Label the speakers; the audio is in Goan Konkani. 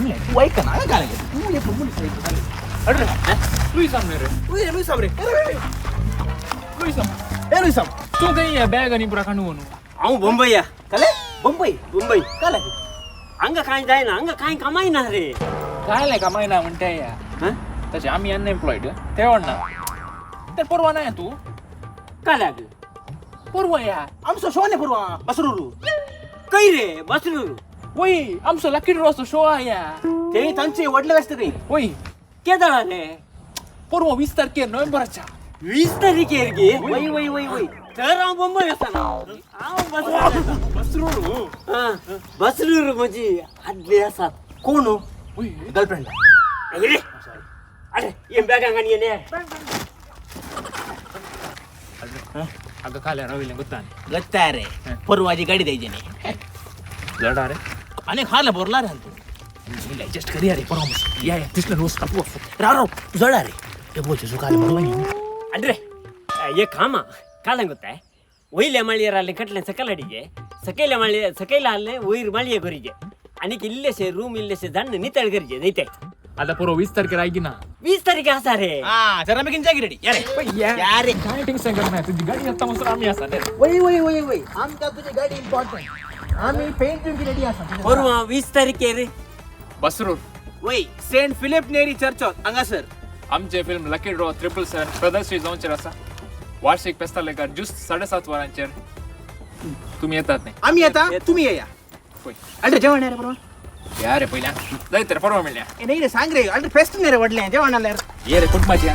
Speaker 1: म्हणलें तूं ऐकना हांवें घालें तूं एक मनीस ऐकना.
Speaker 2: अरे लुईसाम न्ही रे.
Speaker 1: वय लुईसाम रे.
Speaker 2: लुईसाम.
Speaker 1: ए लुईसाम.
Speaker 2: तूं खंय बॅग आनी पुरा कांडू म्हणून?
Speaker 3: हांव बंबया.
Speaker 1: काले बंबई?
Speaker 3: मुंबई.
Speaker 1: काले
Speaker 3: हांगा कांय जायना, हांगा कांय कामाय ना रे.
Speaker 2: काय लाय कामाय ना म्हणटा या?
Speaker 3: हं?
Speaker 2: तशें आमी अनएम्प्लॉयड ते ना तर परवा ना तूं.
Speaker 3: काल्याक?
Speaker 2: परवा या.
Speaker 1: आमचो शो न्ही परवा बसरूर.
Speaker 3: खंय रे बसरूर?
Speaker 2: वय आमचो लकी ड्रॉचो शो या.
Speaker 1: ते तांचे व्हडले आसता खंय.
Speaker 2: वय.
Speaker 3: केदळा रे?
Speaker 2: परवा 20 तारखेर नोव्हेंबराच्या.
Speaker 3: 20 तारखेर गे?
Speaker 1: वय वय वय वय.
Speaker 3: तर हांव बंबय वचना, हांव बसरूर.
Speaker 2: बसरूर.
Speaker 3: हां, बसरूर म्हजी आदले आसात.
Speaker 1: कोण?
Speaker 2: वय.
Speaker 1: गर्लफ्रेंड?
Speaker 3: अरे अरे, हे बॅगांक आनी येणे.
Speaker 2: अगं काल्या राविल्लें गोत्ता.
Speaker 1: गत्ता रे, परवाची गाडी द्यायची नाही.
Speaker 2: जडा रे.
Speaker 1: आणि खायला बोरला रे तू.
Speaker 2: ऍडजस्ट करूया रे परवा. या या तिसलं रोज कापू.
Speaker 1: राव राव जडा रे, हे बोलते तू काल बरोबर नाही.
Speaker 3: अरे एक काम कालं ಗೊತ್ತಾ, वयल्या माळयेर आले कटलें सकयल हाडिजे, सकयल्या माळये सकयल हाडलें वयर माळये करीजे आनीक इल्लेशे रूम इल्लेशे जाण नितळ करचे न्ही ते.
Speaker 2: आता परवा 20 तारखेर आयकी ना?
Speaker 3: 20 तारखे आसा रे.
Speaker 1: हा जरा मी किंचा रेडी या रे या रे.
Speaker 2: काय टेन्शन करणार, तुझी गाडी आता मस्त आम्ही आसा रे.
Speaker 1: वय वय वय वय, आमका तुझी गाडी इम्पॉर्टंट, आम्ही पेंटिंग रेडी आसा.
Speaker 3: परवा 20 तारखेर.
Speaker 2: बसरूर.
Speaker 1: वय, सेंट फिलिप नेरी चर्च हांगासर.
Speaker 2: आमचे फिल्म लकी ड्रॉ 777 प्रदर्शित जावचेर आसा वार्षिक फेस्तालेकार ज्युस्त 7:30 वरांचेर. तुम्ही येतात नाही?
Speaker 1: आम्ही येता, तुम्ही या.
Speaker 2: पळय.
Speaker 1: अरे जेवण रे परवा.
Speaker 2: या रे पयल्या जायत रे, परवा मेळया.
Speaker 1: ए नाही रे, सांग रे. अरे फेस्ट नाही रे, वडले जेवण आल्यार.
Speaker 2: ये रे कुटुंबाची.